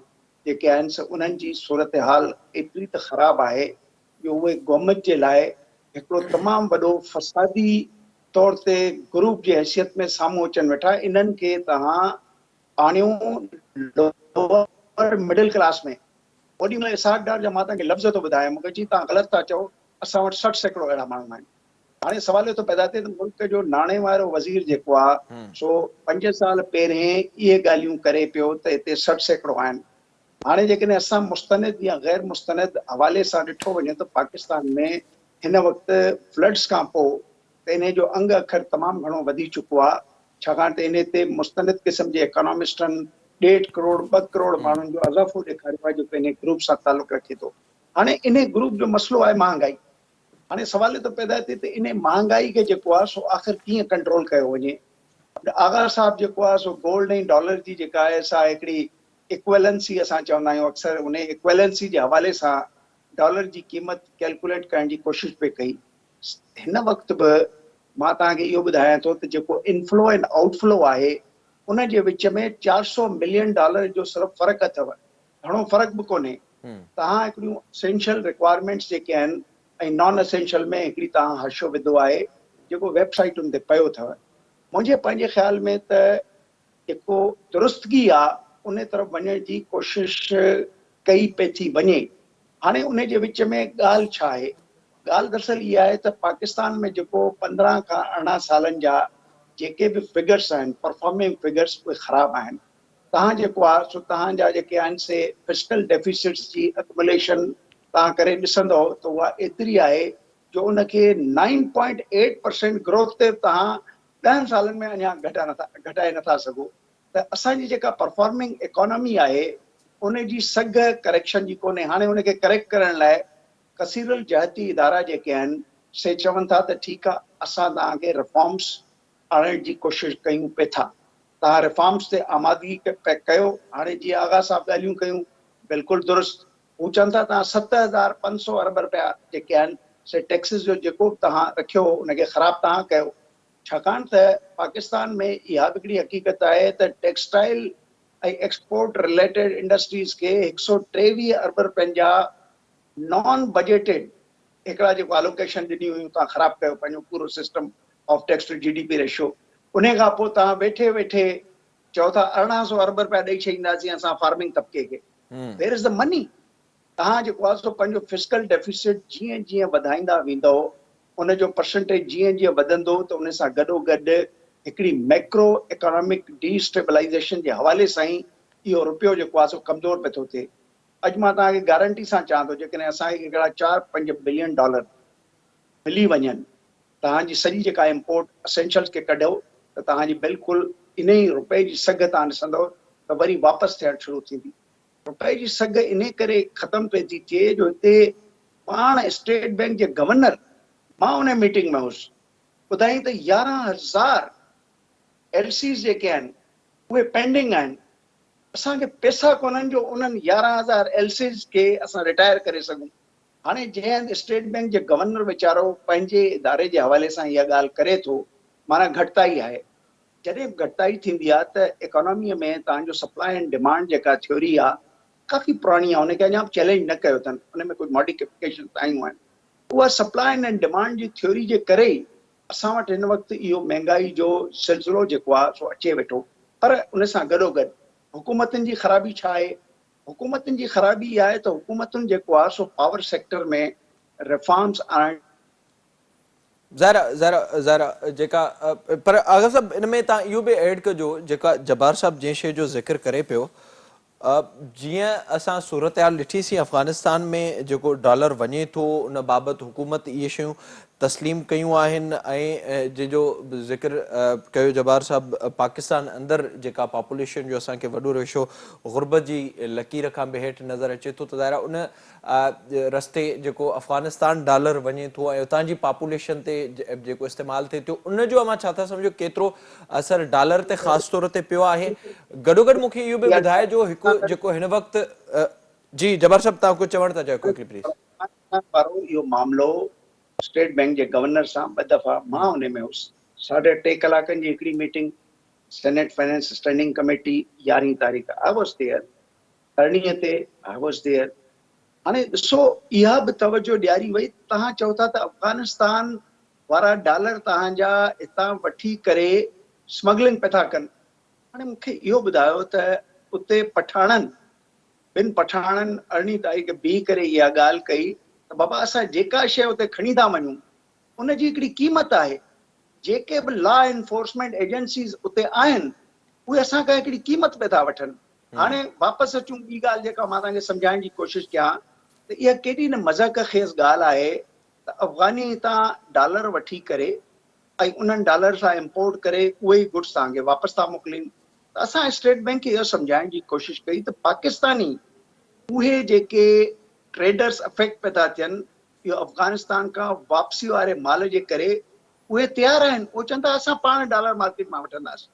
جيڪي آهن سو انهن جي صورتحال ايتري ته خراب آهي جو اهي گورنمينٽ جي لاء هڪڙو تمام وڏو فسادي طور تي گروپ جي حيثيت ۾ سامهون اچن ويٺا انهن کي توهان آڻيو لوئر مڊل ڪلاس ۾ اوڏي مهل اسحاق ڊار جا مان توهان کي لفظ ٿو ٻڌايان مون کي چي توهان غلط ٿا چئو اسان وٽ 60% اهڙا ماڻهو آهن هاڻي سوال اهو ٿو پيدا ٿئي ته ملڪ جو ناڻي وارو وزير جيڪو آهي سو 5 سال پهرين اهي ڳالهيون ڪري پيو ته هتي 60% آهن هاڻي جيڪڏهن اسان مستند يا غير مستند حوالي سان ڏٺو وڃي ته پاڪستان ۾ هن وقت فلڊس کان پوء ته انهي جو انگ اکر تمام گهڻو وڌي چڪو آهي ڇاڪاڻ ته انهي تي مستند قسم جي اڪانامسٽن ڏيڍ ڪروڙ ٻه ڪروڙ ماڻهن جو اضافو ڏيکاريو آهي جيڪو انهي گروپ سان تعلق رکي ٿو. هاڻي انهي گروپ جو مسئلو آهي مهانگائي. هاڻي سوال اهو ٿو پيدا ٿئي ته انهي مهانگائي کي جيڪو آهي سو آخر ڪيئن ڪنٽرول ڪيو وڃي. آغا صاحب جيڪو آهي سو گولڊ ۽ ڊالر جي جيڪا آهي سا هڪڙي ايڪويلنسي اسان چوندا آهيون اڪثر انهي ايڪويلنسي جي حوالي سان ڊالر جي قيمت ڪيلڪوليٽ ڪرڻ جي ڪوشش پئي ڪئي. هن وقت به مان توهان کي اهو ٻڌايان ٿو ته جيڪو انفلو ۽ آئوٽ فلو آهي ان جي وچ ۾ 400 ملين ڊالر جو صرف فرق اٿو، گهڻو فرق به ڪونهي. توهان هڪڙيون اسينشل رڪوائرمينٽس جيڪي آهن ۽ نان اسينشل ۾ هڪڙي توهان حاشيو وڌو آهي جيڪو ويب سائيٽن تي پيو اٿو. منهنجي پنهنجي خيال ۾ ته جيڪو درستگي آ ان طرف وڃڻ جي ڪوشش ڪئي پئي ٿي وڃي. هاڻي ان جي وچ ۾ ڳالهه ڇا آهي؟ ڳالهه دراصل اها آهي ته پاڪستان ۾ جيڪو 15 کان 18 سالن جا جيڪي به فگرس آهن، پرفارمنگ فگرس، اهي خراب آهن. توهان جيڪو آ سو توهان جا جيڪي آهن سي فسڪل ڊيفيسٽس جي اڪموليشن توهان ڪري ڏسندؤ ته اها ايتري آهي جو ان کي 9.8 پرسينٽ گروٿ تي به توهان ڏهن سالن ۾ اڃا گهٽا نٿا گهٽائي نٿا سگهو ته اسان جي جيڪا پرفارمنگ اڪانومي آهي ان جي سگهه ڪريڪشن جي ڪونهي. هاڻي ان کي ڪريڪٽ ڪرڻ لاء ڪثيرالجهتي ادارا جيڪي آهن سي چون ٿا ته ٺيڪ آهي اسان توهان کي رفارمس آڻڻ جي ڪوشش ڪيون پئي ٿا توهان رفارمس تي آمادگي ڪيو. هاڻي جيئن آغا صاحب ڳالهيون ڪيون بلڪل درست، هو چون ٿا توهان 7500 ارب رپيا جيڪي آهن سي ٽيڪسز جو جيڪو به توهان رکيو هو ان کي خراب توهان ڪيو، ڇاڪاڻ ته پاڪستان ۾ اها به هڪڙي حقيقت آهي ته ٽيڪسٽائل ۽ ايڪسپورٽ رليٽيڊ انڊسٽريز کي 123 ارب رپين جا نان بجيٽيڊ هڪڙا جيڪو الوڪيشن ڏني هيون توهان خراب ڪيو پنهنجو پورو system of tax to G D P ratio. انهي کان پوء توهان ويٺي ويٺي چئو ٿا 1800 ارب رپيا ڏئي ڇڏينداسين اسان فارمنگ طبقي کي. Where is the money? توهان جيڪو آهي سو پنهنجو فسڪل ڊيفيسٽ جيئن جيئن وڌائيندا ويندؤ ان جو پرسنٽيج جيئن جيئن وڌندو ته ان سان گڏو گڏ هڪڙي ميڪرو اڪانامڪ ڊي اسٽيبلائيزيشن جي حوالي سان ئي اهو رپيو جيڪو آهي سو ڪمزور پيو ٿو ٿئي. اڄ مان توهان کي گارنٽي سان چوان ٿو جيڪڏهن اسان کي هڪڙا چار پنج بلين ڊالر ملي وڃن توهان جي سڄي جيڪا امپورٽ اسينشلز کي ڪڍو ته توهان جي بلڪل انهي رپئي جي سگهه توهان ڏسندؤ ته وري واپس ٿيڻ شروع ٿيندي. رپئي جي سگهه انهي ڪري ختم پئي ٿي ٿئي جو هتي پاڻ اسٽيٽ بئنڪ جي گورنر، مان انهي ميٽنگ ۾ هيس، ٻڌائين ته 11,000 ايل سيز جيڪي آهن اهي پينڊنگ آهن، اسان کي پئسا ڪونهن جو انهن 11,000 ايل سيز کي اسان رٽائر ڪري سگهون. هاڻي جنهن هنڌ اسٽيٽ بئنڪ جي گورنر ويچارو پنهنجي اداري جي حوالي سان اها ڳالهه ڪري ٿو معنيٰ گهٽتائي آهي. جڏهن به گهٽتائي ٿيندي آهي ته اڪاناميء ۾ توهان جو سپلاء اينڊ ڊمانڊ جيڪا ٿيوري آهي ڪافي پراڻي آهي ان کي اڃا به چئلينج نه ڪيو اٿن ان ۾ ڪجهه ماڊيفڪيشنز آيون آهن. اها سپلاء اينڊ ڊمانڊ جي ٿيوري جي ڪري ئي اسان وٽ هن وقت اهو مهنگائي جو سلسلو جيڪو آهي سو اچي ويٺو. پر ان سان گڏوگڏ حڪومتن جي خرابي ڇا آهي؟ حڪومتن جي خرابي اها آهي ته حڪومتن جيڪو آهي سو پاور سيڪٽر ۾ ريفارمز آڻڻ. ظاهر آ ظاهر آ ظاهر آ جيڪا پر آغا صاحب ان ۾ تان اهو به ايڊ ڪجو جيڪا جبار صاحب جنهن شيء جو ذڪر ڪري پيو جيئن اسان صورتحال ڏٺي سين افغانستان ۾ جيڪو ڊالر وڃي ٿو ان بابت حڪومت اهي شيون تسليم ڪيون آهن ۽ جنهن جو ذڪر ڪيو جبار صاحب پاڪستان اندر جيڪا پاپوليشن جو اسان کي وڏو ريشو غربت جي لڪير کان به هيٺ نظر اچي ٿو ته ظاهر آهي ان رستي جيڪو افغانستان ڊالر وڃي ٿو ۽ اتان جي پاپوليشن تي جيڪو استعمال ٿئي ٿو ان جو اوهان ڇا ٿا سمجهو ڪيترو اثر ڊالر تي خاص طور تي پيو آهي گڏوگڏ مون کي اهو به ٻڌائجو هڪ جيڪو هن وقت جي جبار صاحب توهان ڪجهه چوڻ ٿا چاهيو ڪوئڪلي پليز. افغانستان وارو اهو معاملو اسٽيٽ بئنڪ جي گورنر سان ٻه دفعا مان انهي ۾ هيس ساڍي ٽي ڪلاڪن جي هڪڙي meeting senate finance standing committee يارهين تاريخ I was there ارڙهين تي I was there. هاڻي ڏسو اها به توجهه ڏياري وئي ته توهان چئو ٿا ته افغانستان وارا ڊالر توهان جا هتان وٺي ڪري سمگلنگ پيا ٿا ڪن. هاڻي مون کي اهو ٻڌايو ته اتي پٺاڻن ٻن پٺاڻن ارڙهين تاريخ بيهي ڪري اها ڳالهه ڪئي ته بابا اسان جيڪا شيء اتي کڻي ٿا وڃون ان جي هڪڙي قيمت آهي جيڪي به لا انفورسمينٽ ايجنسيز اتي آهن اهي اسان کان هڪڙي قيمت پيا ٿا وٺن. هاڻي واپس اچون ٻي ڳالهه جيڪا مان توهان کي سمجهائڻ جي ڪوشش ڪيان ته اها ڪيڏي نه مضحڪه خيز ڳالهه آهي ته افغاني هتان ڊالر وٺي ڪري ۽ انهن ڊالر سان امپورٽ ڪري اهي ئي گڊس توهان کي واپس ٿا موڪلين ته اسان اسٽيٽ بئنڪ کي اهو سمجهائڻ جي ڪوشش ڪئي ته پاڪستاني اهي جيڪي ٽريڊرس افيڪٽ پيا ٿا ٿين اهو افغانستان کان واپسي واري مال جي ڪري اهي تيار آهن اهي چون ٿا اسان پاڻ ڊالر مارڪيٽ مان وٺنداسين.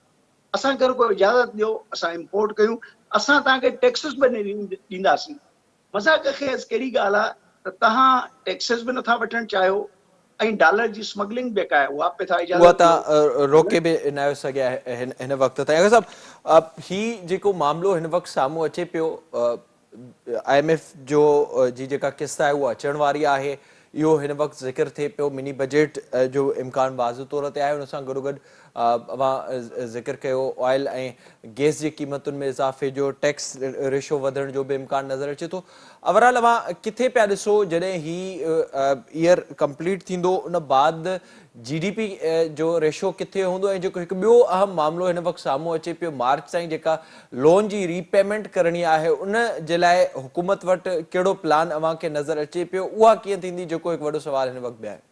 اسان کي رڳو اجازت ڏيو اسان امپورٽ ڪيون اسان توهان کي ٽيڪسز به نه ڏينداسين. مذاق خيز ڪهڙي ڳالهه آهي ته توهان ٽيڪسز به نٿا وٺڻ چاهيو ۽ ڊالر جي سمگلنگ به ڪا اها به ٿا اها اجازت ڏيو. توهان روڪي به ناهيو سگهيا هن وقت تائين. آغا صاحب هي جيڪو معاملو هن وقت سامهون اچي پيو I M F جو جي جيڪا قسط آهي اها اچڻ واري آهي اهو هن وقت ذڪر ٿئي پيو مني بجيٽ جو امڪان واضح طور تي آهي ان سان گڏوگڏ اوهان ذڪر ڪيو آئل ۽ گيس جي قيمتن ۾ اضافي جو ٽيڪس ريشو وڌڻ جو به امڪان نظر اچي ٿو اوور آل اوهان ڪٿي پيا ڏسو جڏهن هي ايئر ڪمپليٽ ٿيندو ان بعد جي ڊي پي جو ريشو ڪٿي هوندو ۽ جيڪو هڪ ٻيو اهم معاملو هن وقت سامهون اچي پيو مارچ تائين جيڪا لون جي ري پيمينٽ ڪرڻي آهي ان جي لاء حڪومت وٽ ڪهڙو پلان اوهان کي نظر اچي پيو اها ڪيئن ٿيندي جيڪو هڪ وڏو سوال هن وقت به آهي.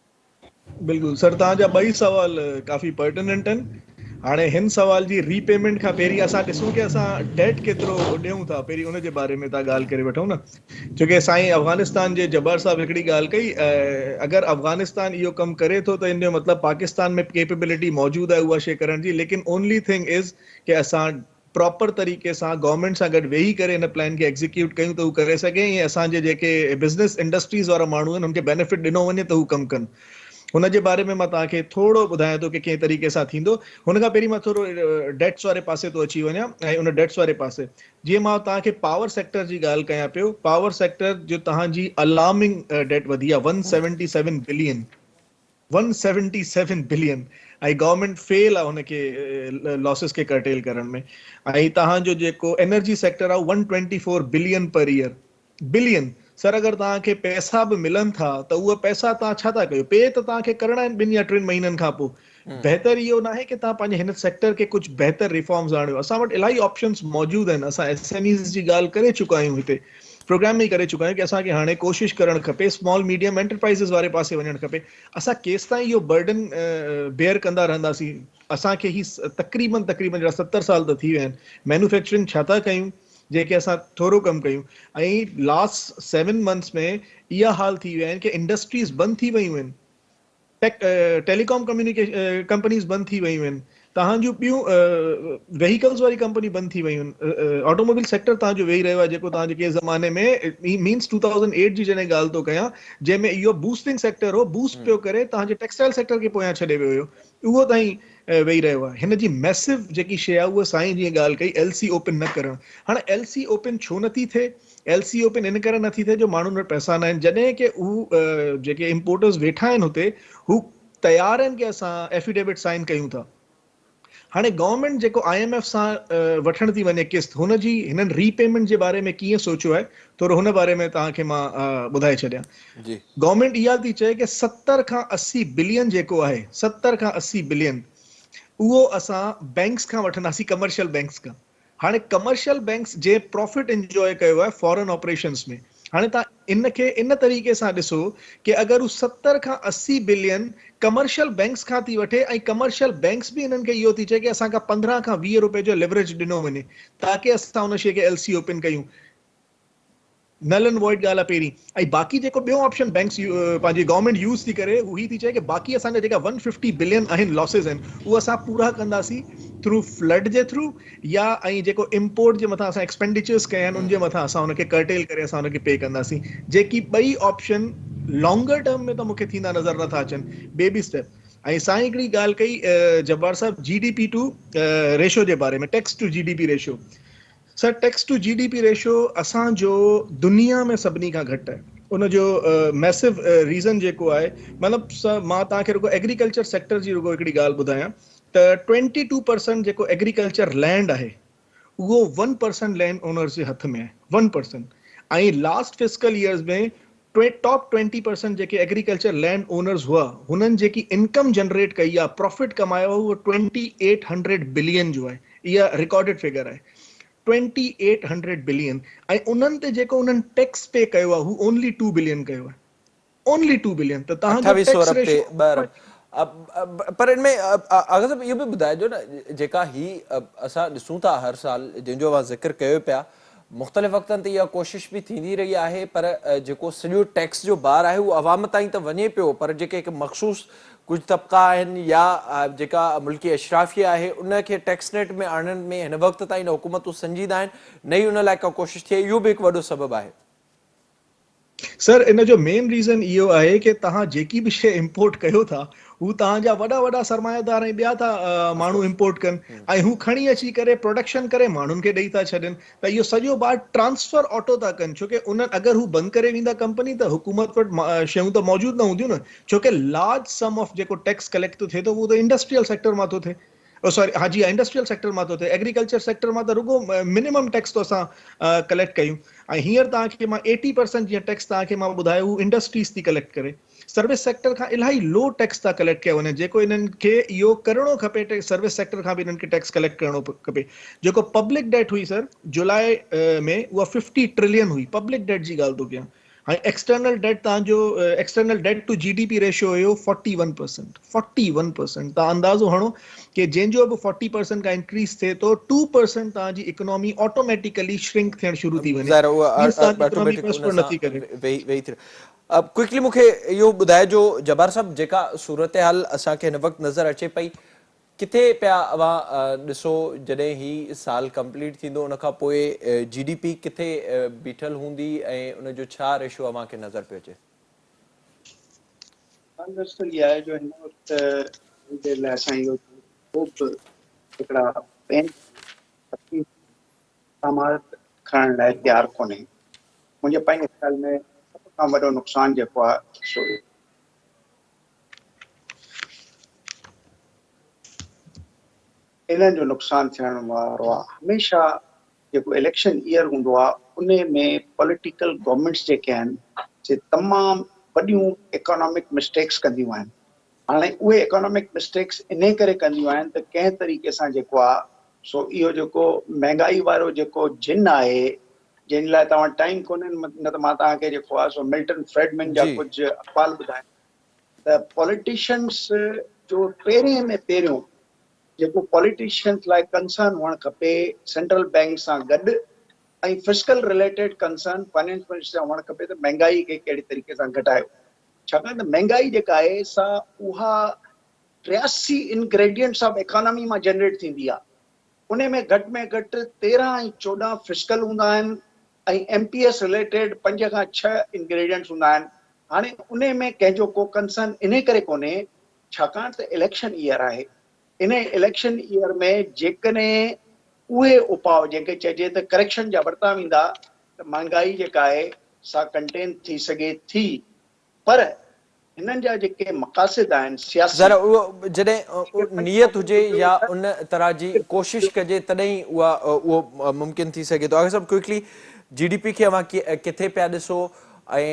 بلڪل سر توهان جا ٻئي سوال ڪافي پرٽيننٽ آهن. هاڻي هن سوال جي ري پيمينٽ کان پهرين اسان ڏسون ڪي اسان ڊيٽ ڪيترو ڏيون ٿا پهرين ان جي باري ۾ ٿا ڳالهه ڪري وٺون نه ڇو ڪي سائين افغانستان جي جبار صاحب هڪڙي ڳالهه ڪئي اگر افغانستان اهو ڪم ڪري ٿو ته ان جو مطلب پاڪستان ۾ ڪيپيبلٽي موجود آهي اها شي ڪرڻ جي ليڪن اونلي ٿنگ از ڪي اسان پراپر طريقي سان گورنمينٽ سان گڏ ويهي ڪري ان پلان کي ايگزيڪيوٽ ڪيون ته هو ڪري سگهي ۽ اسان جي جيڪي بزنس انڊسٽريز وارا ماڻهو آهن انهن کي بينيفٽ ڏنو وڃي ته هو ڪم ڪن هن جي باري ۾ مان توهان کي ٿورو ٻڌايان ٿو ڪي ڪنهن طريقي سان ٿيندو هن کان پهرين مان ٿورو ڊيٽس واري پاسي ٿو اچي وڃان ۽ ان ڊيٽس واري پاسي جيئن مان توهان کي پاور سيڪٽر جي ڳالهه ڪيان پيو پاور سيڪٽر جو توهان جي الارمنگ ڊيٽ وڌي آهي one seventy seven billion one seventy seven billion ۽ government fail آهي ان کي لاسز کي ڪرٽيل ڪرڻ ۾ ۽ توهان جو جيڪو انرجي سيڪٽر آهي one twenty four billion per year billion sir اگر توهان کي پئسا به ملن ٿا ته اهي پئسا توهان ڇا ٿا ڪيو پي ته توهان کي ڪرڻا آهن ٻن يا ٽن مهينن کان پوء بهتر اهو ناهي ڪي توهان پنهنجي هن سيڪٽر کي ڪجهه بهتر ريفارمز آڻيو اسان وٽ الاهي آپشنز موجود آهن اسان ايس ايم ايز جي ڳالهه ڪري چڪا آهيون هتي پروگرام ۾ ئي ڪري چڪا آهيون ڪي اسان کي هاڻي ڪوشش ڪرڻ کپي اسمال ميڊيم انٽرپرائيزز واري پاسي وڃڻ کپي اسان ڪيستائين اهو برڊن بيئر ڪندا رهنداسين اسان کي هي تقريبن تقريبن جهڙا 70 سال ته ٿي ويا آهن مينوفيڪچرنگ ڇا ٿا ڪيون جيڪي اسان ٿورو ڪم ڪيون ۽ لاسٽ 7 منٿس ۾ اها حال ٿي ويا آهن ڪي انڊسٽريز بند ٿي ويون آهن ٽيليڪام ڪمپنيز بند ٿي ويون آهن توهان جون ٻيون وهيڪلز واري ڪمپني بند ٿي ويون آهن آٽوموبائل سيڪٽر توهان جو ويهي رهيو آهي جيڪو توهان جي ڪنهن زماني ۾ مينس 2008 جي جڏهن ڳالهه ٿو ڪيان جنهن ۾ اهو بوسٽنگ سيڪٽر هو بوسٽ پيو ڪري توهان جي ٽيڪسٽائل سيڪٽر کي پويان ڇڏي ويو هيو اهو تائين ويهي رهيو آهي هن جي ميسو جيڪي شيء آهي اها سائين جيئن ڳالهه ڪئي ايل سي اوپن نه ڪرڻ هاڻي ايل سي اوپن ڇو نٿي ٿئي ايل سي اوپن ان ڪري نٿي ٿئي جو ماڻهن وٽ پئسا ناهن جڏهن ڪي هو جيڪي امپورٽرز ويٺا آهن هتي هو تيار آهن ڪي اسان ايفيڊيوٽ سائن ڪيون ٿا هاڻي گورنمينٽ جيڪو I M F سان وٺڻ ٿي وڃي قسط هن جي هنن ري پيمينٽ جي باري ۾ ڪيئن سوچيو آهي ٿورو هن باري ۾ توهان کي مان ٻڌائي ڇڏيان جي گورنمينٽ اها ٿي چئي ڪي 70 کان 80 بلين جيڪو آهي 70 کان 80 بلين اهو اسان بينڪس کان وٺنداسين ڪمرشل بينڪس کان هاڻي ڪمرشل بينڪس جنهن پرافٽ انجوائي ڪيو آهي فارن آپريشنز ۾ هاڻي توهان ان کي ان طريقي سان ڏسو ڪي اگر هو 70 کان 80 بلين ڪمرشل بينڪس کان ٿي وٺي ۽ ڪمرشل بينڪس به انهن کي اهو ٿي چئي ڪي اسان کان 15 کان 20 روپيه جو ليوريج ڏنو وڃي تاڪي اسان ان شي کي ايل سي اوپن ڪيون نل اينڊ وائڊ ڳالهه آهي پهرين ۽ باقي جيڪو ٻيو آپشن بينڪس پنهنجي گورنمينٽ يوز ٿي ڪري هو هي ٿي چئي ڪي باقي اسان جا جيڪا ون ففٽي بلين آهن لاسز آهن اهو اسان پورا ڪنداسين ٿرو فلڊ جي ٿرو يا ۽ جيڪو امپورٽ جي مٿان اسان ايڪسپينڊيچرز ڪيا آهن ان جي مٿان اسان ان کي ڪرٽيل ڪري اسان ان کي پي ڪنداسين جيڪي ٻئي آپشن لانگر ٽرم ۾ ته مونکي ٿيندا نظر نٿا اچن بيبي اسٽيپ ۽ سائين هڪڙي ڳالهه ڪئي جبار صاحب جي ڊي پي ٽو ريشو جي باري ۾ tax to G D P ratio sir tax to G D P ratio اسان جو دنيا ۾ سڀني کان گهٽ آهي ان جو ميسو ريزن جيڪو آهي مطلب سر مان توهان کي رڳو ايگريڪلچر سيڪٽر جي رڳو هڪڙي ڳالهه ٻڌايان ته ٽوئنٽي ٽو پرسنٽ جيڪو ايگريڪلچر لينڊ آهي اهو ون پرسنٽ لينڊ اونرز جي هٿ ۾ آهي one percent ۽ last fiscal years ۾ top twenty percent جيڪي ايگريڪلچر لينڊ اونرز هئا هنن جيڪي انڪم جنريٽ ڪئي آهي پرافٽ ڪمايو آهي اهو ٽوئنٽي ايٽ هنڊريڊ بلين جو آهي اها رڪارڊيڊ فگر آهي ٽوئنٽي ايٽ هنڊريڊ بلين ۽ انهن تي جيڪو انهن ٽيڪس پي ڪيو آهي هو اونلي ٽو بلين ڪيو آهي اونلي ٽو بلين ته توهان جو ٽيڪس ريشو ٻه ارب پر ان ۾ آغا صاحب اهو به ٻڌائجو نه جيڪا هي اسان ڏسون ٿا هر سال جنهن جو اوهان ذڪر ڪيو پيا مختلف وقتن تي اها ڪوشش به ٿيندي رهي آهي پر جيڪو سڄو ٽيڪس جو بار آهي اهو عوام تائين ته وڃي پيو پر جيڪي هڪ مخصوص ڪجهه طبقا آهن يا جيڪا ملڪي اشرافيه آهي ان کي ٽيڪس نيٽ ۾ آڻڻ ۾ هن وقت تائين نه حڪومتون سنجيده آهن نه ئي ان لاء ڪا ڪوشش ٿئي اهو به هڪ وڏو سبب آهي. سر ان جو مين ريزن اهو آهي ڪي توهان جيڪي به شيء امپورٽ ڪيو ٿا هو توهان جا وڏا وڏا سرمايدار ۽ ٻيا ٿا ماڻهو امپورٽ ڪن ۽ هو کڻي اچي ڪري پروڊڪشن ڪري ماڻهن کي ڏئي ٿا ڇڏين ته اهو سڄو بار ٽرانسفر آٽو ٿا ڪن ڇو ڪي انهن اگر هو بند ڪري ويندا ڪمپني ته حڪومت وٽ شيون ته موجود نه هونديون نه ڇو ڪي لارج سم آف جيڪو ٽيڪس ڪليڪٽ ٿو ٿئي ٿو اهو ته انڊسٽريل سيڪٽر مان ٿو ٿئي سوري ها جي انڊسٽريل سيڪٽر مان ٿو ٿئي ايگريڪلچر سيڪٽر مان ته رڳو منيمم ٽيڪس ٿو اسان ڪليڪٽ ڪيون ۽ هينئر توهان کي مان ايٽي پرسنٽ جيئن ٽيڪس توهان کي مان ٻڌايو هو انڊسٽريز ٿي ڪليڪٽ ڪري سروس سيڪٽر کان الاهي لو ٽيڪس ٿا ڪليڪٽ ڪيا وڃن جيڪو انهن کي اهو ڪرڻو کپي سروس سيڪٽر کان به انهن کي ٽيڪس ڪليڪٽ ڪرڻو کپي جيڪو پبلڪ ڊيٽ هئي سر جولاء ۾ اها ففٽي ٽرلين هئي پبلڪ ڊيٽ جي ڳالهه ٿو ڪيان هاڻي ايڪسٽرنل ڊيٽ توهان جو external debt to G D P ratio هيو 41%، 41%، توهان اندازو هڻو ڪي جنهن جو به 40% کان انڪريز ٿئي ٿو 2% توهان جي اڪنامي آٽوميٽيڪلي شرنڪ ٿيڻ شروع ٿي وڃي، ظاهر اها مينس توهان جي اڪنامي آٽوميٽڪ پراسپر ان نٿي سان ڪري. ويهي ٿي ڪوئڪلي مون کي اهو ٻڌائجو جبار صاحب جيڪا صورتحال اسان کي هن وقت نظر اچي پئي ڪٿي پيا اوهان ڏسو جڏهن هي سال ڪمپليٽ ٿيندو ان کان پوء جي ڊي پي ڪٿي بيٺل هوندي ۽ ان جو ڇا ريشو اوهان کي نظر پيو اچي؟ ڳالهه دراصل اها آهي جو هن وقت ٿوري دير لاء اسان اهو ڪو به هڪڙا پين تڪليف اقدامات کڻڻ لاء تيار ڪونهي. منهنجي پنهنجي خيال ۾ سڀ کان وڏو نقصان جيڪو آهي سو انهن جو نقصان ٿيڻ وارو آهي. هميشه جيڪو اليڪشن ايئر هوندو آهي ان ۾ پوليٽيڪل گورنمينٽس جيڪي آهن سي تمام وڏيون اڪانامڪ مسٽيڪس ڪنديون آهن. هاڻي اهي اڪانامڪ مسٽيڪس انهي ڪري ڪنديون آهن ته ڪنهن طريقي سان جيڪو آهي سو اهو جيڪو مهنگائي وارو جيڪو جن آهي جنهن لاء توهان وٽ ٽائيم ڪونهي نه ته مان توهان کي جيڪو آهي سو ملٽن فريڊمين جا ڪجهه اقوال ٻڌايان ته پوليٽيشنس جو پهرين ۾ پهريون جيڪو پوليٽيشنس لاء ڪنسرن هئڻ کپي سينٽرل بئنڪ سان گڏ ۽ fiscal related concern finance minister سان هئڻ کپي ته مهنگائي کي ڪهڙي طريقي سان گهٽايو ڇاڪاڻ ته مهنگائي جيڪا آهي سا اها 83 انگريڊينٽس آف اڪانامي مان جنريٽ ٿيندي آهي ان ۾ گهٽ ۾ گهٽ 13 ۽ 14 فسڪل هوندا آهن ۽ ايم پي ايس رليٽيڊ 5 کان 6 انگريڊينٽس هوندا آهن. هاڻي انهي ۾ ڪنهن جو ڪو ڪنسرن انهي ڪري ڪونهي ڇاڪاڻ ته اليڪشن ايئر آهي. انهي اليڪشن ايئر ۾ جيڪڏهن اهي اپاء جنهن کي چئجي ته ڪريڪشن جا ورتا ويندا ته مهانگائي جيڪا آهي سا ڪنٽين ٿي سگهي ٿي پر هنن جا جيڪي مقاصد آهن سياسي. ذرا اهو جڏهن نيت هجي يا ان طرح جي ڪوشش ڪجي تڏهن ئي اها اهو ممڪن ٿي سگهي ٿو. آغا صاحب ڪوئڪلي جي ڊي پي کي اوهان ڪٿي پيا ڏسو ۽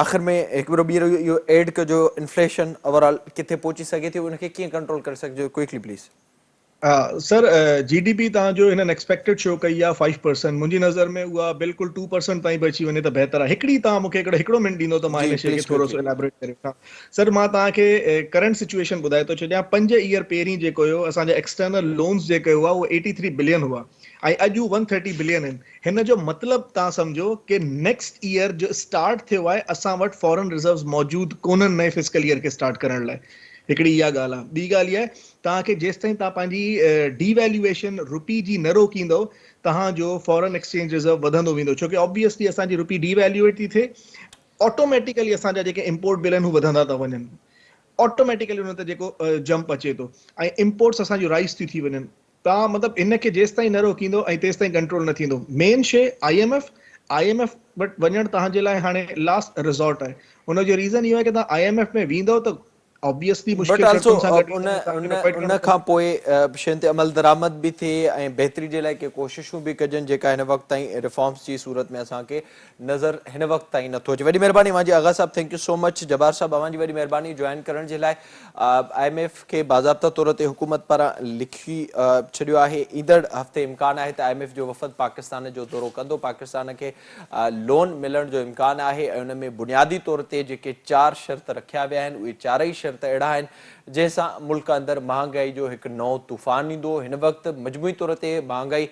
آخر ۾ هڪ ڀيرو ٻيهر اهو ايڊ ڪجو انفليشن اوور آل ڪٿي پهچي سگهي ٿي ان کي ڪيئن ڪنٽرول ڪري سگهجي ٿو quickly please. Sir G D P توهان جو هنن ايڪسپيڪٽيڊ شو ڪئي آهي فائيو پرسنٽ منهنجي نظر ۾ اها بلڪل ٽو پرسنٽ تائين به اچي وڃي ته بهتر آهي هڪڙي توهان مون کي هڪڙو هڪڙو منٽ ڏيندو ته مان هن شي کي ٿورو سو اليبوريٽ ڪري وٺان سر مان توهان کي ڪرنٽ سچويشن ٻڌائي ٿو ڇڏيان 5 ايئر پهرين جيڪو هيو اسان جا ايڪسٽرنل لونز جيڪي هئا اهي ايٽي ٿري بلين هئا ۽ اڄ هو ون ٿرٽي بلين آهن هن جو مطلب توهان سمجهو ڪي نيڪسٽ ايئر جو اسٽارٽ ٿيو آهي اسان وٽ فارن ريزروز موجود ڪونهن نئين فسڪل ايئر کي اسٽارٽ ڪرڻ لاء هڪڙي اها ڳالهه آهي ٻي ڳالهه اها آهي توهان کي جيستائين توهان پنهنجي ڊي ويليوئيشن روپي جي نه روڪيندؤ توهان جو فارن ايڪسچينج ريزرو وڌندو ويندو ڇو ڪي آبويسلي اسان جي روپي ڊي ويليوئيٽ ٿي ٿئي آٽوميٽيڪلي اسان جا جيڪي امپورٽ بل آهن هو وڌندا ٿا وڃن آٽوميٽيڪلي ان تي جيڪو جمپ اچي ٿو ۽ امپورٽس اسان جون رائز ٿيون ٿي وڃن توهان مطلب ان کي جيستائين نه روڪيندو ۽ تيستائين ڪنٽرول نه ٿيندو مين شي I M F I M F وٽ وڃڻ توهان جي لاء هاڻي لاسٽ ريزورٽ آهي ان جو ريزن اهو آهي ڪي توهان I M F ۾ ويندؤ ته آبويسلي بٽ مشڪل آلسو شرطن سان گڏ ان ويندؤ توهان کي ان پرووائيڊ ان ڪرڻو کان پوندو. پوء شين تي عملدرآمد به ٿئي ۽ بهتري جي لاء ڪي ڪوششون به ڪجن جيڪا هن وقت تائين ريفارمز جي صورت ۾ اسان کي نظر هن وقت تائين نٿو اچي. وڏي مهرباني اوهان جي آغا صاحب thank you سو مچ جبار صاحب اوهان جي وڏي مهرباني جوائن ڪرڻ جي لاء I M F کي باضابطه طور تي حڪومت پاران لکي ڇڏيو آهي ايندڙ هفتي امڪان آهي ته I M F جو وفد پاڪستان جو دورو ڪندو پاڪستان کي لون ملڻ جو امڪان آهي ۽ ان ۾ بنيادي طور تي جيڪي چار شرط رکيا ويا آهن اهي چارئي شرط اهڙا آهن جنهن سان ملڪ اندر مهانگائي جو هڪ نئون طوفان ايندو. هن وقت مجموعي طور تي مهانگائي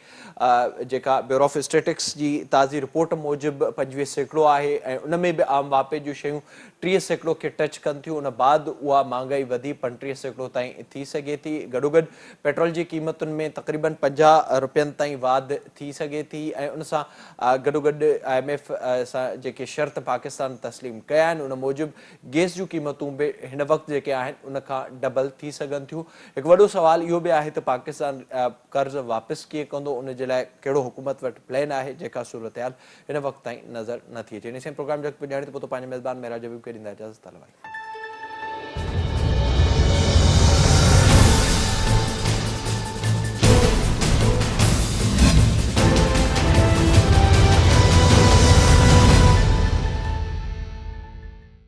جيڪا بيورو آف اسٽيٽڪس جي تازي رپورٽ موجب 25% آهي ۽ ان ۾ به عام واهپي جون شيون 30% کي ٽچ ڪن ٿيون ان بعد اها مهانگائي وڌي 35% تائين ٿي سگهي ٿي گڏوگڏ پيٽرول جي قيمتن ۾ تقريبن 50 رپين تائين واڌ ٿي سگهي ٿي ۽ ان سان گڏوگڏ I M F سان جيڪي شرط پاڪستان تسليم ڪيا آهن ان موجب گيس جون قيمتون به هن وقت جيڪي آهن ان کان ڊبل ٿي سگهن ٿيون. هڪ وڏو سوال اهو به آهي ته پاڪستان قرض واپس ڪيئن ڪندو ان جي لاء ڪهڙو حڪومت وٽ پلان آهي جيڪا صورتحال هن وقت تائين نظر نه ٿي اچي. انهي سان پروگرام جو وقت پڄاڻي تي پهتو پنهنجي ميزبان معراج حبيب کي ڏيندا اجازت الله واهي.